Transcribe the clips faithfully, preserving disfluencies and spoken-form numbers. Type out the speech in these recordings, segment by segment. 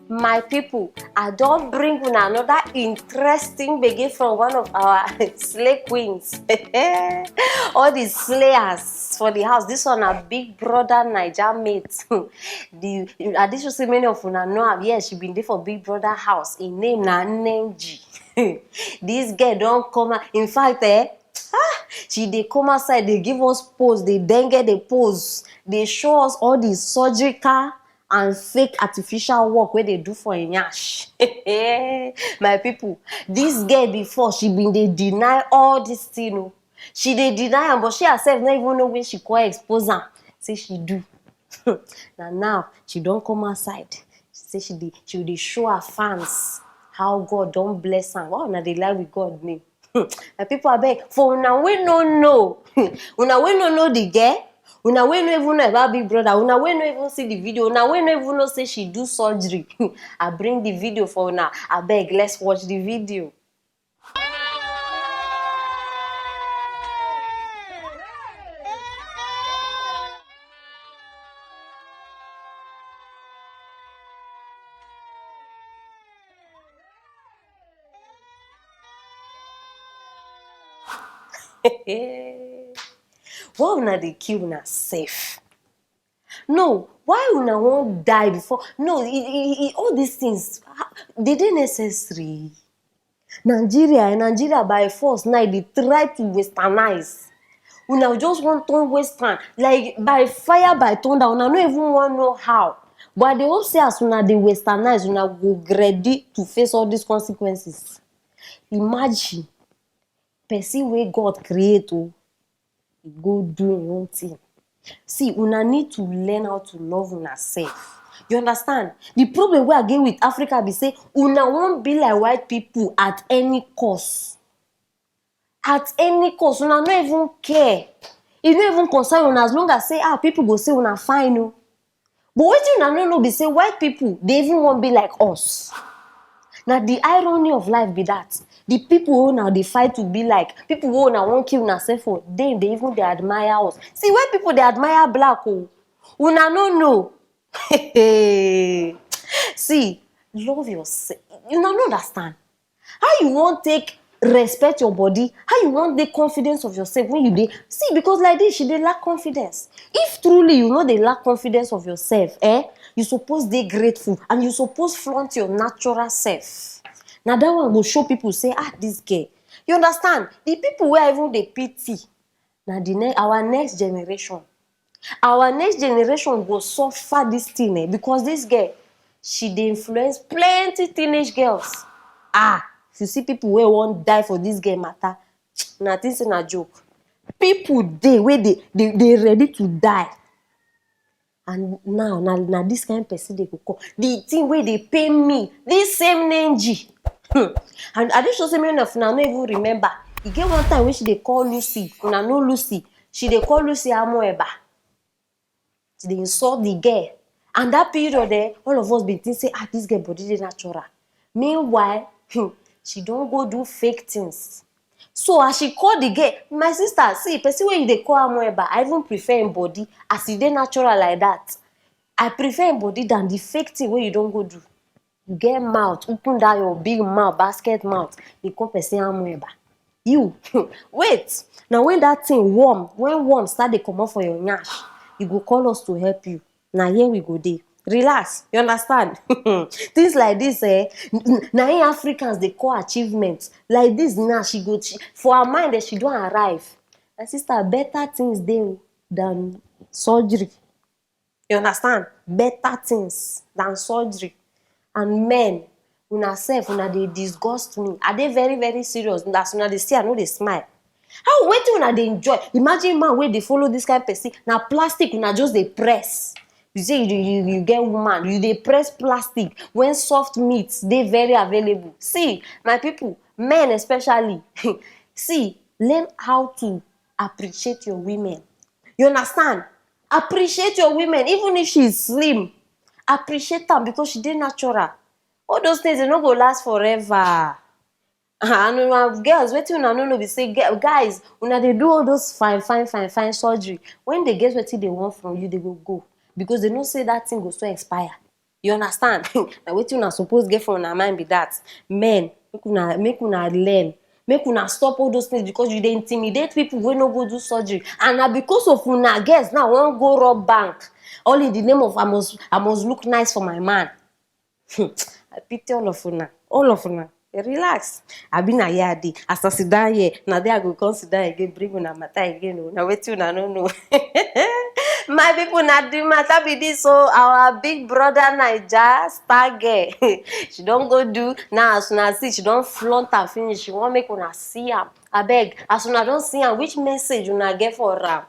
My people, I don bring una another interesting gbege from one of our slay queens. All the slayers for the house. This one na Big Brother Naija mate. The I dey sure say many of una know am. Yes, she been dey for Big Brother house. Im name na Nenji. This girl don come out. In fact, eh, ah, she dey come outside, dey give us pose, dey dengue the pose, dey show us all the surgical and fake artificial work wey dey do for im yansh. My people, this girl before, she been dey deny all this thing o. She dey deny am, but she herself no even know when she come expose am say she do. Na now she don come outside. She say she dey she dey show her fans how God don bless am. Why una dey lie with God name? Hmm. My people, abeg, for una wey no know, una wey no know the girl, una wey no even know about Big Brother, una wey no even see the video, una wey no even know say she do surgery, I bring the video for una. Abeg, let's watch the video. Why una dey kill una sef? No, why una wan die before? No, e, e, e, all these things, ah, they dey necessary? Nigeria, eh, Nigeria by force now, e dey try to westernize. Una just wan turn western, like, by fire, by thunder. Una no even wan know how. But I dey hope say as una dey westernize, una go ready to face all these consequences. Imagine person wey God create o, e go do im own thing. See, una need to learn how to love una self. You understand? The problem wey I get with Africa be say una wan be like white people at any cost. At any cost, una no even care. E no even concern una as long as say, ah, people go say una fine o. But wetin una no know be say white people dey even wan be like us. Na the irony of life be that. The people wey una dey fight to be like, people wey una wan kill una sef for, dem dey even dey admire us. See, white people dey admire black o. Una no know. See, love yourself. Una no understand. How you wan take respect your body? How you wan dey confidence of yourself when you dey see? Because like this, she dey lack confidence. If truly you no dey lack confidence of yourself, eh, you suppose dey grateful and you suppose flaunt your natural self. Na that one go show people say, ah, this girl. You understand? The people wey I even dey pity, na the ne our next generation. Our next generation go suffer this thing, eh, because this girl, she dey influence plenty teenage girls. Ah, if you see people wey wan die for this girl matter, na think say na joke. People dey wey dey dey dey ready to die. And now, na na this kind person dey go call. The thing wey dey pain me, this same Nenji. Hmm. And I dey sure say many of una no even remember. E get one time wey she dey call Lucy, una know Lucy. She dey call Lucy Amoeba. She dey insult the girl. And that period, eh, all of us bin think say, ah, this girl body dey natural. Meanwhile, hmm, she don go do fake things. So as she call the girl, my sister, see, person wey you dey call Amoeba, I even prefer im body as e dey natural like that. I prefer im body than the fake thing wey you don go do. You get mouth, open that your big mouth, basket mouth, dey call person Amoeba. You, wait, na when that thing warm, when warm start dey comot for your nyash, you go call us to help you. Na here we go dey. Relax, you understand? Things like this, eh, n- n- na im Africans dey call achievement. Like this now, she go, she, for her mind, eh, she don arrive. My sister, better things dey o than surgery. You understand? Better things than surgery. And men, una sef, una dey disgust me. I dey very, very serious. As una dey see, I no dey smile. How, wetin una dey enjoy? Imagine man wey dey follow this kind person. Na plastic una just dey press. You say you, you, you get woman, you dey press plastic when soft meat dey very available. See, my people, men especially, see, learn how to appreciate your women. You understand? Appreciate your women, even if she is slim. Appreciate am because she dey natural. All those things, they no go last forever. And una girls, wetin una no know be say, gu- guys, una dey do all those fine, fine, fine, fine surgery. When they get wetin they want from you, they go go because they know say that thing go soon expire. You understand? Na wetin una suppose get for una mind be that. Men, make una make una learn. Make una stop all those things, because you dey intimidate people wey no go do surgery. And na because of una girls now wan go rob bank. All in the name of I must I must look nice for my man. Hmm, I pity all of una. All of una. Relax. Abi na here I dey. As I sit down here, na there I go come sit down again, bring una matter again o. Na wetin una no know. My people, na the matter be this o. Our big brother Naija, star girl. She don go do. Now as una see, she don flaunt am finish. She wan make una see am. Abeg, as una don see am, which message una get for am?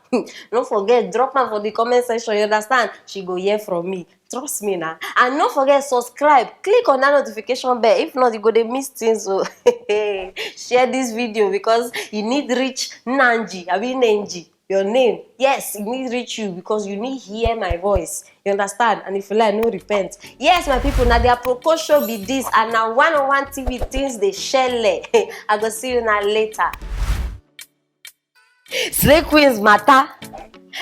No forget, drop am for the comment section, you understand? She go hear from me. Trust me na. And no forget subscribe. Click on that notification bell. If not, you go dey miss things o. Share this video because you need reach Nanji, abi Nenji, your name. Yes, you need reach you because you need hear my voice. You understand? And if you like, no repent. Yes, my people, na the Aproko show be this, and na one oh one T V things dey shele. I go see you na later. Slay queens matter.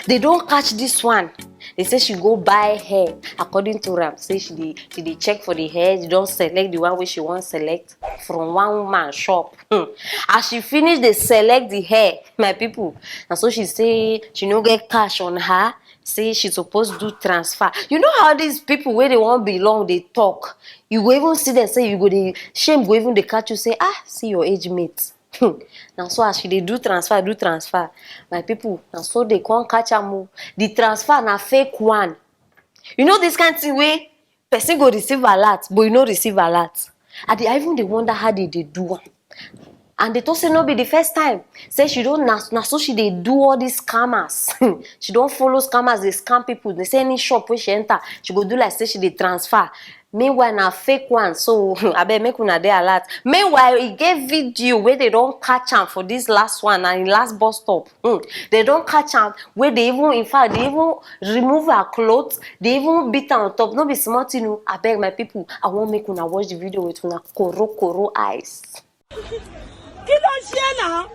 They don catch this one. They say she go buy hair. According to am, say she dey she dey check for the hair. She don select the one wey she wan select from one woman shop. Hmm. As she finish dey select the hair, my people, na so she say she no get cash on her. Say she suppose do transfer. You know how these people wey dey wan belong dey talk. You go even see them say you go dey shame go even dey catch you say, ah, see your age mate. Hmm. Na so as she dey do transfer, do transfer, my people, na so they come catch am o. The transfer na fake one. You know this kind thing wey person go receive alert, but you no receive alert. I dey I even dey wonder how they dey do am. And they talk say no be the first time. Say she don na, na so she dey do all these scammers. She don follow scammers dey scam people. They say any shop wey she enter, she go do like say she dey transfer. Meanwhile, na fake one. So abeg make una dey alert. Meanwhile, e get video wey they don catch am for this last one and last bus stop. Hmm. They don catch am wey they even, in fact, they even remove her clothes. They even beat her on top. No be small thing o. Abeg, my people, I wan make una watch the video with una koro koro eyes. Kí ló ṣe é náà?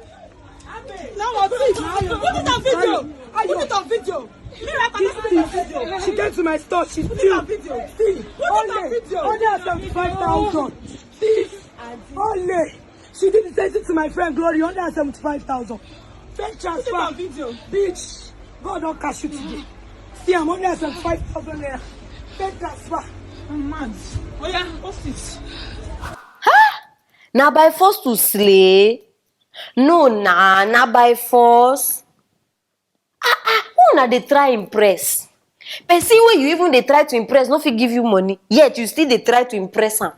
Now I see it now. Put it on video. Put it on video. Me, I cannot put it on video. She came to my store. She steal. Put it on video. Steal. Put it on video. Only seventy-five thousand. Thief. Only. She did the same thing to my friend Glory. Only seventy-five thousand. Fake transfer. Put it on video. Bitch. God don catch you today. See, I'm only seventy-five thousand naira. Fake transfer. I'm mad. Oh yeah, post it. Na by force to slay? No na, na by force. Ah ah, who una dey try impress? Person wey you even dey try to impress no fit give you money, yet you still dey try to impress am.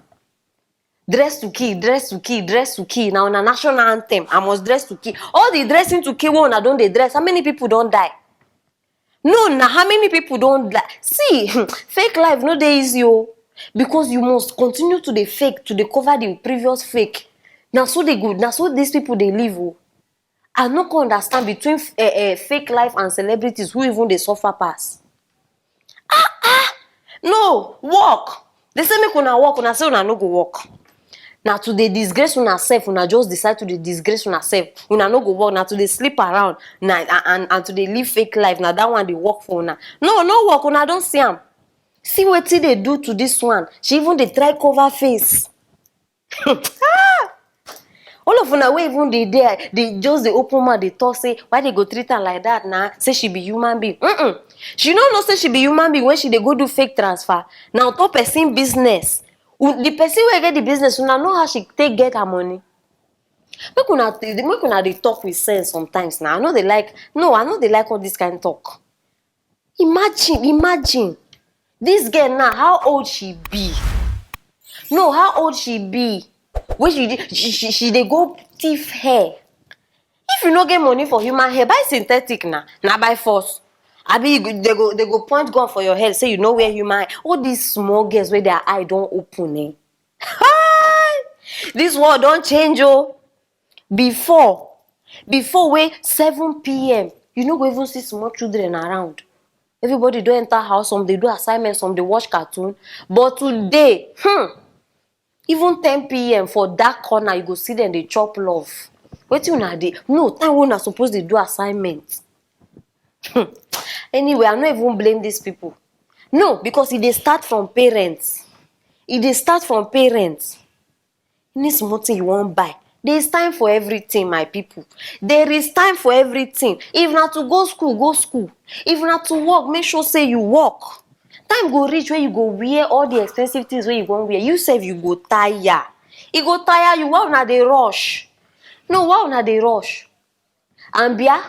Dress to kill, dress to kill, dress to kill. Na una national anthem, I must dress to kill. All the dressing to kill wey una don dey dress, how many people don die? No na, how many people don die? See, fake life no dey easy o, because you must continue to dey fake to dey cover the previous fake. Na so they go, na so these people dey live o. I no come understand between uh, uh, fake life and celebrities who even dey suffer pass. Ah ah, no work. They say make una work, una say una no go work. Na to dey disgrace una self, una just decide to dey disgrace una self. Una no go work, na to dey sleep around, na and and to dey live fake life. Na that one dey work for una. No, no work, una don see am. See wetin dey do to this one. She even dey try cover face. All of una wey even dey there, dey just dey open mouth dey talk say why they go treat her like that na, say she be human being. Mm-mm. She no know say she be human being when she dey go do fake transfer. Na on top person business. U- The person wey get the business, una know how she take get her money. Make una make una dey talk with sense sometimes na. I no dey like, no, I no dey like all this kind talk. Imagine, imagine. This girl now, how old she be? No, how old she be? Wey she dey she, she, she dey go thief hair. If you no get money for human hair, buy synthetic na, na by force. Abi you go- they go they go point gun for your head say you no wear human hair. All these small girls wey their eye don open eh. Hi! This world don change o. Before, before wey seven p.m. you no go even see small children around. Everybody don enter house, some dey do assignment, some dey watch cartoon. But today, hmm, even ten p.m. for dark corner you go see dem dey chop love. Wetin una dey, no, time wey una suppose dey do assignment. Hmm. Anyway, I no even blame these people. No, because e dey start from parents. E dey start from parents. Any small thing you wan buy, there is time for everything, my people. There is time for everything. If na to go school, go school. If na to work, make sure say you work. Time go reach wey you go wear all the expensive things wey you wan wear. You sef, you go tire. E go tire you. Why una dey rush? No, why una dey rush? And bia,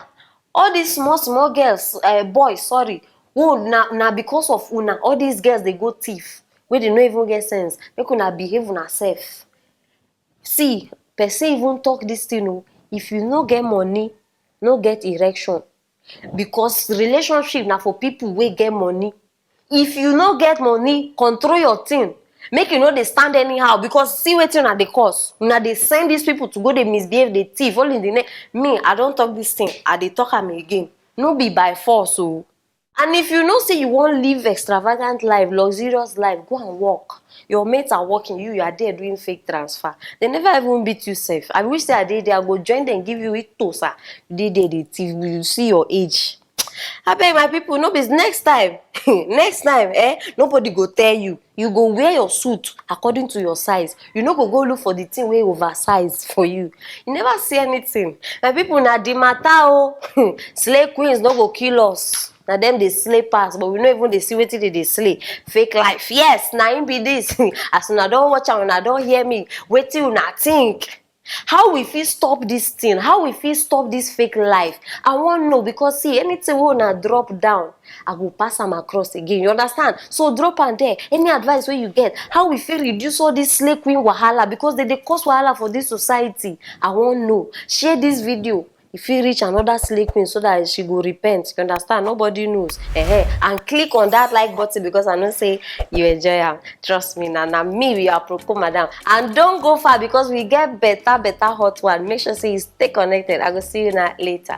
all these small small girls, uh, boys, sorry, oh, na na because of una all these girls dey go thief, wey dey no even get sense. Make una behave una sef. See, person even talk this thing o. If you no get money, no get erection, because relationship na for people wey get money. If you no get money, control your thing. Make you no dey stand anyhow, because see wetin una dey cause. Una dey send these people to go dey misbehave, dey thief, all in the name. Me, I don talk this thing, I dey talk am again. No be by force o. And if you know say you wan live extravagant life, luxurious life, go and work. Your mates are working, you, you are there doing fake transfer. They never even beat you sef. I wish say I dey there, I go join them, give you itosa. You dey there, dey thief, you see your age. Abeg, my people, no be next time. Next time, eh, nobody go tell you. You go wear your suit according to your size. You no go go look for the thing wey oversize for you. You never see anything. My people, na the matter o. Slay queens no go kill us. Na dem dey slay pass, but we no even dey see wetin dey dey slay. Fake life. Yes, na im be this. As una don watch am, una don hear me. Wetin una think? How we fit stop this thing? How we fit stop this fake life? I wan know, because see, anything wey una drop down, I go pass am across again. You understand? So drop am there. Any advice wey you get, how we fit reduce all this slay queen wahala, because they dey cause wahala for this society. I wan know. Share this video. E fit reach another slay queen so that she go repent. You understand? Nobody knows. Ehen. And click on that like button, because I know say you enjoy am. Trust me, na na me, we are Proko Madam. And don't go far, because we get better better hot one. Make sure say you stay connected. I go see you now later.